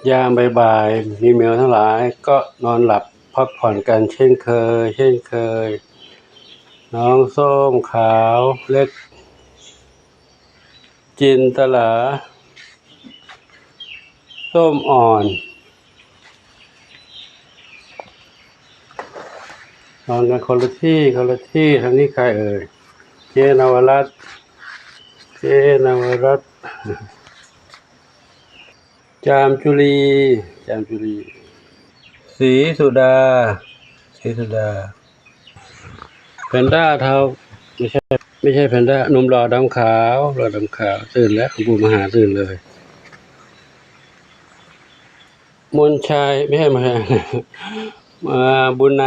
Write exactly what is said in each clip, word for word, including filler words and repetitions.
ยามบ่ายๆ มีแมวทั้งหลายก็นอนหลับพักผ่อนกันเช่นเคย เช่นเคย น้องส้มขาวเล็ก จินตลา ส้มอ่อน นอนกันคนละที่ คนละที่ ทางนี้ใครเอ่ย เจ๊นวรัตน์ เจ๊นวรัตน์ จามจุลี จามจุลี ศรีสุดา ศรีสุดา แพนด้าเทา ไม่ใช่ ไม่ใช่แพนด้า หนุ่มหล่อดำขาว หล่อดำขาว ตื่นแล้ว หลวงปู่มหาตื่นเลย มนชัย ไม่ใช่ มนชัย อ่า บุญน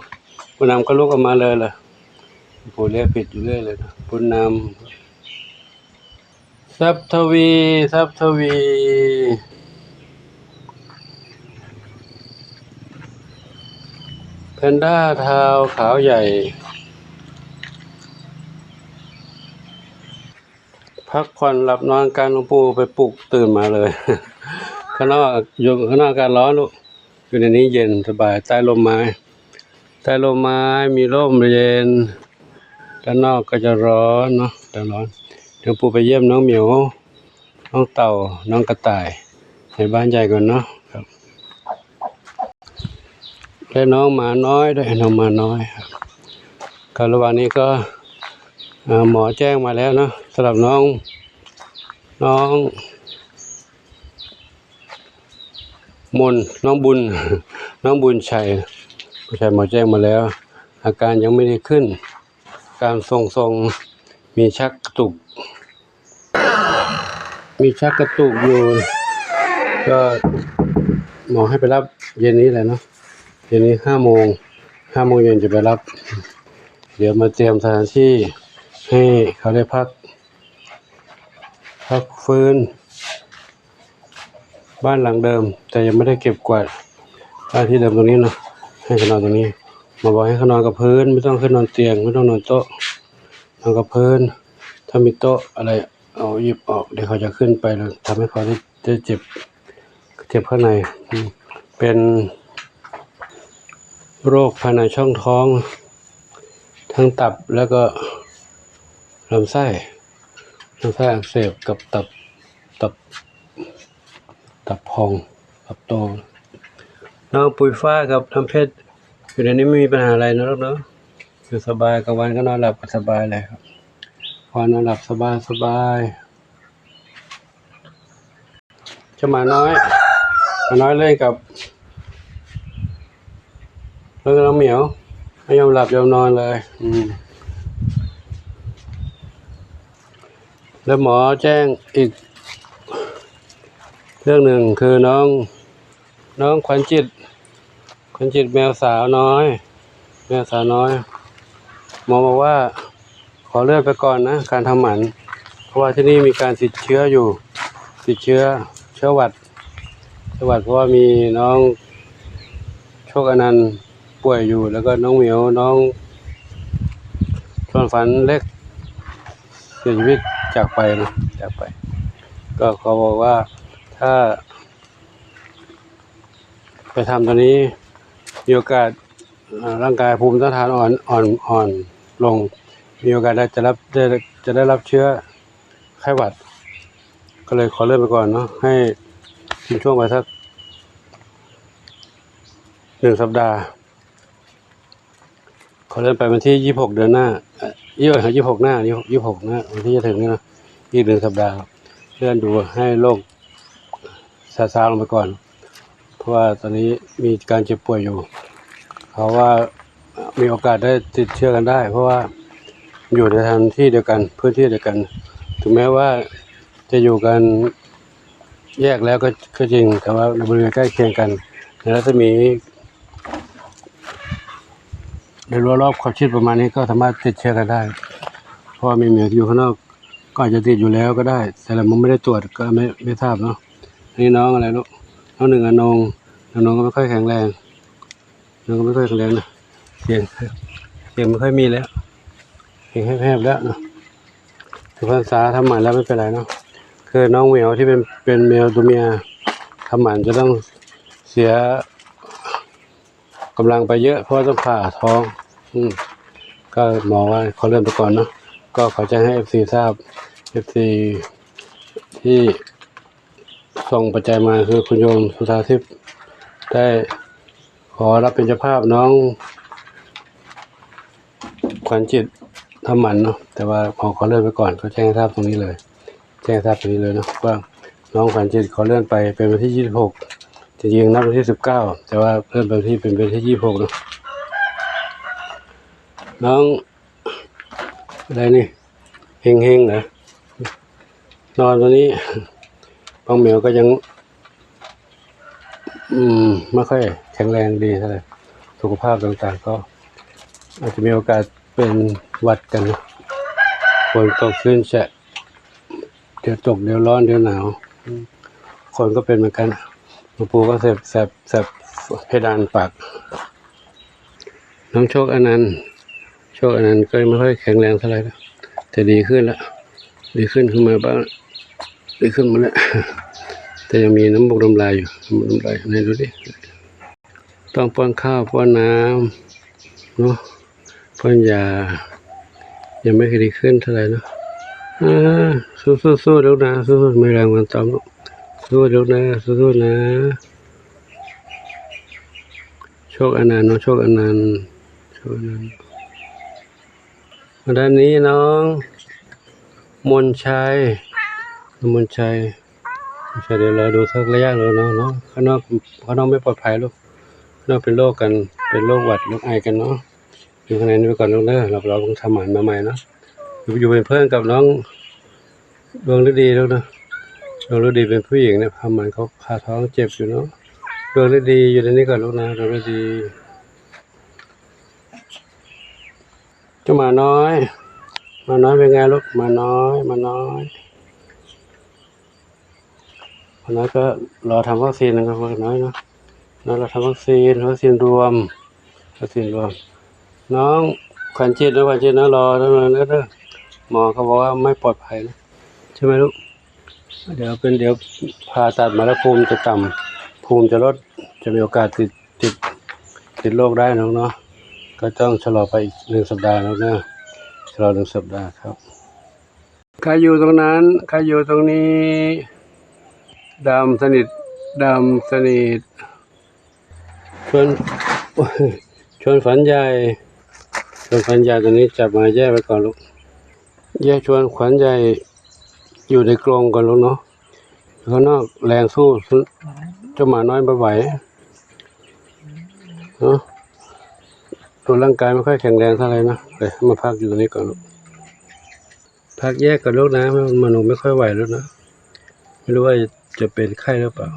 ำ บุญนำก็ลุกออกมาเลยล่ะ หลวงปู่เรียกผิดอยู่เรื่อยเลยนะ บุญนำ ทรัพย์ทวี ทรัพย์ทวี แพนด้าเทาขาวใหญ่ พักผ่อนหลับนอนกัน หลวงปู่ไปปลุกตื่นมาเลย ข้างนอก อยู่ข้างนอกอากาศร้อนลูก อยู่ในนี้เย็นสบาย ใต้ร่มไม้ ใต้ร่มไม้มีร่มเย็น ด้านนอกก็จะร้อนเนาะ จะร้อน เดี๋ยวปู่ไปเยี่ยมน้องเหมียว น้องเต่า น้องกระต่าย ในบ้านใหญ่ก่อนเนาะ ครับ และน้องหมาน้อยด้วย น้องหมาน้อยครับ ก็ระหว่างนี้ก็ เอ่อ หมอแจ้งมาแล้วเนาะ สำหรับน้อง น้อง มน น้องบุญ น้องบุญชัย บุญชัย หมอแจ้งมาแล้ว อาการยังไม่ดีขึ้น การทรงๆ มีชักกระตุก มีชักกระตุกอยู่ ก็หมอให้ไปรับเย็นนี้แหละเนาะ เย็นนี้ห้าโมง ห้าโมงเย็นจะไปรับ เดี๋ยวมาเตรียมสถานที่ให้เขาได้พัก พักฟื้น บ้านหลังเดิม แต่ยังไม่ได้เก็บกวาด บ้านที่เดิมตรงนี้เนาะ ให้เขานอนตรงนี้ หมอบอกให้เขานอนกับพื้น ไม่ต้องขึ้นนอนเตียง ไม่ต้องนอนโต๊ะ นอนกับพื้น ถ้ามีโต๊ะอะไร เอาหยิบออก เดี๋ยวเขาจะขึ้นไปแล้วทำให้เขาได้ ได้เจ็บ เจ็บข้างใน อืม เป็นโรคภายในช่องท้อง ทั้งตับแล้วก็ลำไส้ ลำไส้อักเสบกับตับ ตับ ตับพอง ตับโต น้องปุยฟ้ากับน้ำเพชร อยู่ในนี้ไม่มีปัญหาอะไรนะลูกเนาะ อยู่สบาย กลางวันก็นอนหลับกันสบายเลยครับ พอนอนหลับสบายสบาย เจ้าหมาน้อย หมาน้อยเล่นกับ เล่นกับน้องเหมียว ไม่ยอมหลับยอมนอนเลย อืม แล้วหมอแจ้งอีก เรื่องหนึ่งคือน้อง น้องขวัญจิต ขวัญจิตแมวสาวน้อย แมวสาวน้อย หมอบอกว่าขอเลื่อนไปก่อนนะ การทำหมัน เพราะว่าที่นี่มีการติดเชื้ออยู่ ติดเชื้อ เชื้อหวัด เชื้อหวัด เพราะว่ามีน้องโชคอนันต์ป่วยอยู่ แล้วก็น้องเหมียว น้องชวนฝันเล็ก เสียชีวิตจากไปนะ จากไป ก็เขาบอกว่าถ้า ไปทำตอนนี้มีโอกาส อ่า ร่างกายภูมิต้านทานอ่อน อ่อน อ่อนลง มีโอกาสได้จะรับ ได้ จะได้รับเชื้อไข้หวัด ก็เลยขอเลื่อนไปก่อนเนาะ ให้ทิ้งช่วงไปสักหนึ่งสัปดาห์ ขอเลื่อนไปวันที่ยี่สิบหกเดือนหน้า เอ่อ ยี่สิบหก ยี่สิบหกหน้า ยี่สิบหก ยี่สิบหกหน้า วันที่จะถึงนี้นะ อีกหนึ่งสัปดาห์ เลื่อนดูให้โรคซาซาลงไปก่อน เพราะว่าตอนนี้มีการเจ็บป่วยอยู่ เพราะว่ามีโอกาสได้ติดเชื้อกันได้ เพราะว่าอยู่ในสถานที่เดียวกัน พื้นที่เดียวกัน ถึงแม้ว่าจะอยู่กันแยกแล้วก็ ก็จริง แต่ว่าในบริเวณใกล้เคียงกัน ในรัศมี ในรั้วรอบขอบชิดประมาณนี้ก็สามารถติดเชื้อกันได้ เพราะว่ามีเหมียวอยู่ข้างนอก ก็อาจจะติดอยู่แล้วก็ได้ แต่เราไม่ได้ตรวจก็ไม่ ไม่ทราบเนาะ อันนี้น้องอะไรลูก น้องหนึ่งอนง น้องก็ไม่ค่อยแข็งแรง น้องก็ไม่ค่อยแข็งแรงนะ เสียง เสียงไม่ค่อยมีแล้ว เสียงแหบๆแล้วเนาะ ถือพรรษาทำหมันแล้วไม่เป็นไรเนาะ คือน้องเหมียวที่เป็น เป็นแมวตัวเมีย ทำหมันจะต้องเสียกำลังไปเยอะ เพราะว่าต้องผ่าท้อง อืม ก็หมอว่าขอเลื่อนไปก่อนเนาะ ก็ขอแจ้งให้เอฟซีทราบ เอฟซีที่ส่งปัจจัยมาคือคุณโยมสุธาทิพย์ ได้ขอรับเป็นเจ้าภาพน้องขวัญจิตทำหมันเนาะ แต่ว่าขอ ขอเลื่อนไปก่อน ก็แจ้งให้ทราบตรงนี้เลย แจ้งให้ทราบตรงนี้เลยเนาะ ว่าน้องขวัญจิตขอเลื่อนไปเป็นวันที่ยี่สิบหก จริงๆนัดวันที่สิบเก้า แต่ว่าเลื่อนไปที่ เป็นวันที่ยี่สิบหกเนาะ น้อง อะไรนี่ เฮงๆเหรอ นอนวันนี้ บางเหมียวก็ยัง อืม ไม่ค่อยแข็งแรงดีเท่าไหร่ สุขภาพต่างๆ ก็ อาจจะมีโอกาสเป็นหวัดกันนะ ฝนตกชื้นแฉะ เดี๋ยวตก เดี๋ยวร้อน เดี๋ยวหนาว อืม คนก็เป็นเหมือนกัน หลวงปู่ก็แสบ แสบ แสบเพดานปาก น้องโชคอนันต์ โชคอนันต์ก็ไม่ค่อยแข็งแรงเท่าไหร่แล้ว แต่ดีขึ้นละ ดีขึ้นขึ้นมาบ้าง ดีขึ้นมาแล้ว แต่ยังมีน้ำมูกน้ำลายอยู่ น้ำมูกน้ำลาย ไหนดูดิ ต้องป้อนข้าวป้อนน้ำเนาะ ป้อนยา ยังไม่ค่อยดีขึ้นเท่าไหร่เนาะ อ่า สู้ๆๆ ลูกนะ สู้ๆ มีแรงวันตอมลูก สู้ลูกนะ สู้ๆนะ โชคอนันต์เนาะ โชคอนันต์ โชคอนันต์ มาด้านนี้น้องมนชัย มนชัย มนชัย เดี๋ยวรอดูสักระยะหนึ่งเนาะ เนาะ ข้างนอก ข้างนอกไม่ปลอดภัยลูก ข้างนอกเป็นโรคกัน เป็นโรคหวัด โรคไอกันเนาะ อยู่ข้างในนี้ไปก่อนลูกเด้อ เรา เราต้องทำหมันมาใหม่เนาะ อยู่ อยู่เป็นเพื่อนกับน้องดวงฤดีลูกเนาะ ดวงฤดีเป็นผู้หญิงเนี่ย ทำหมันเขาผ่าท้องเจ็บอยู่เนาะ ดวงฤดีอยู่ในนี้ก่อนลูกนะ ดวงฤดี เจ้าหมาน้อย หมาน้อยเป็นไงลูก หมาน้อย หมาน้อย หมาน้อยก็รอทำวัคซีนนะครับ หมาน้อยเนาะ น้อยรอทำวัคซีน วัคซีนรวม วัคซีนรวม น้องขวัญจิตนะ ขวัญจิตนะ รอแล้วนะเด้อ หมอเขาบอกว่าไม่ปลอดภัยนะ ใช่ไหมลูก เดี๋ยวเป็น เดี๋ยวผ่าตัดมาแล้วภูมิจะต่ำ ภูมิจะลด จะมีโอกาสติด ติด ติดโรคได้นะลูกเนาะ ก็ต้องชะลอไปอีกหนึ่งสัปดาห์นะลูกนะ ชะลอหนึ่งสัปดาห์ครับ ใครอยู่ตรงนั้น ใครอยู่ตรงนี้ ดำสนิท ดำสนิท ชวน ชวนฝันใหญ่ ชวนฝันใหญ่ ตอนนี้จับมาแยกไว้ก่อนลูก แยกชวนขวัญใหญ่ อยู่ในกรงก่อนลูกเนาะ ข้างนอกแรงสู้เจ้าหมาน้อยไม่ไหวเนาะ ตัวร่างกายไม่ค่อยแข็งแรงเท่าไหร่นะ เลยมาพักอยู่ตรงนี้ก่อนลูก พักแยกกับลูกนะ มัน มันไม่ค่อยไหวแล้วนะ ไม่รู้ว่าจะเป็นไข้หรือเปล่า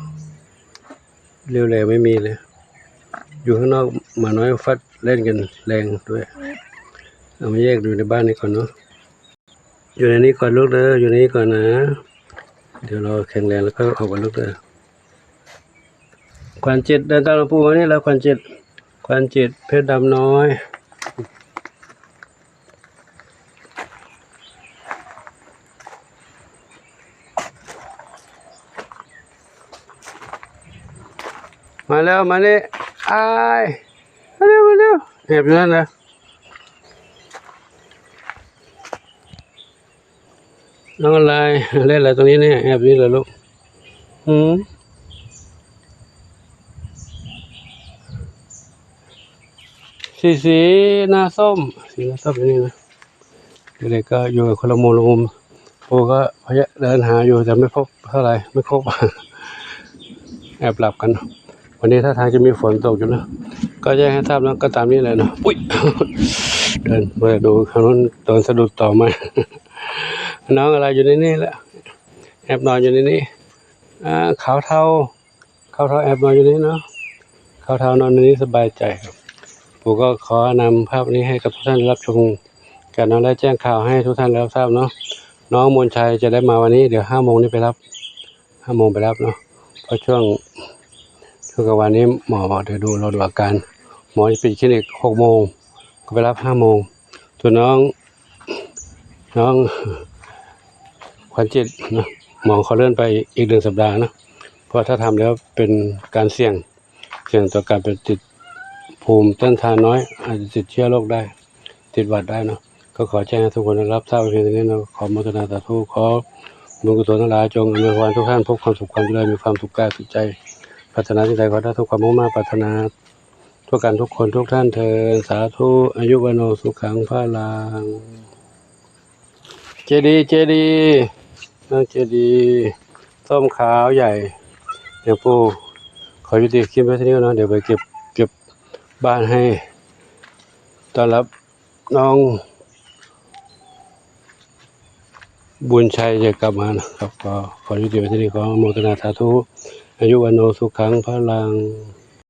เรี่ยวแรงไม่มีเลย อยู่ข้างนอกหมาน้อยฟัดเล่นกันแรงด้วย เอามาแยกอยู่ในบ้านนี้ก่อนเนาะ อยู่ในนี้ก่อนลูกเด้อ อยู่ในนี้ก่อนนะ เดี๋ยวรอแข็งแรงแล้วก็ออกมาลูกเด้อ ขวัญจิต เดินตามหลวงปู่มานี่แล้ว ขวัญจิต ขวัญจิต เพชรดำน้อย มาแล้ว มานี่ อ้าย มาเร็ว มาเร็ว แอบอยู่นั่นนะ น้องอะไร เล่นอะไรตรงนี้เนี่ย แอบอยู่นี่เหรอลูก อืม สี สีหน้าส้ม สีหน้าส้มอยู่นี่นะ เด็กๆก็อยู่คนละมุมละมุม ปู่ก็พยายามเดินหาอยู่แต่ไม่พบเท่าไหร่ ไม่ครบ แอบหลับกัน วันนี้ท่าทางจะมีฝนตกอยู่นะ ก็แจ้งให้ทราบนะ ก็ตามนี้แหละเนาะ อุ๊ย เดินไปดูทางนู้น โดนสะดุดต่อไม้ น้องอะไรอยู่ในนี่แหละ แอบนอนอยู่ในนี้ อ่า ขาวเทา ขาวเทาแอบนอนอยู่นี่เนาะ ขาวเทานอนในนี้สบายใจครับ ปู่ก็ขอนำภาพนี้ให้กับทุกท่านรับชมกันเนาะ และแจ้งข่าวให้ทุกท่านรับทราบเนาะ น้องมนชัยจะได้มาวันนี้ เดี๋ยวห้าโมงนี้ไปรับ ห้าโมงไปรับเนาะ เพราะช่วง ช่วงกลางวันนี้หมอบอกเดี๋ยวดู รอดูอาการ หมอจะปิดคลินิกหกโมง ก็ไปรับห้าโมง ส่วนน้อง น้องขวัญจิตนะ หมอเขาเลื่อนไปอีกหนึ่งสัปดาห์นะ เพราะถ้าทำแล้วเป็นการเสี่ยง เสี่ยงต่อการเป็นติดภูมิต้านทานน้อย อาจจะติดเชื้อโรคได้ ติดหวัดได้เนาะ ก็ขอแจ้งให้ทุกคนได้รับทราบเพียงเท่านี้เนาะ ขอโมทนาสาธุ ขอบุญกุศลทั้งหลายจงอำนวยพรทุกท่านพบความสุขความเจริญ มีความสุขกายสุขใจ ปรารถนาสิ่งใดขอได้ทุกความมุ่งมา่ปรารถนา ทั่วกันทุกคนทุกท่านเทอญ สาธุ อายุวัณโณสุขังพลัง เจดีย์ เจดีย์ นั่นเจดีย์ส้มขาวใหญ่ เดี๋ยวปู่ขอยุติคลิปไว้เท่านี้ก่อนเนาะ เดี๋ยวไปเก็บ เก็บบ้านให้ต้อนรับน้องบุญชัยจะกลับมานะครับ ก็ขอยุติไว้เท่านี้ ขออนุโมทนาสาธุ อายุวัณโณสุขังพลัง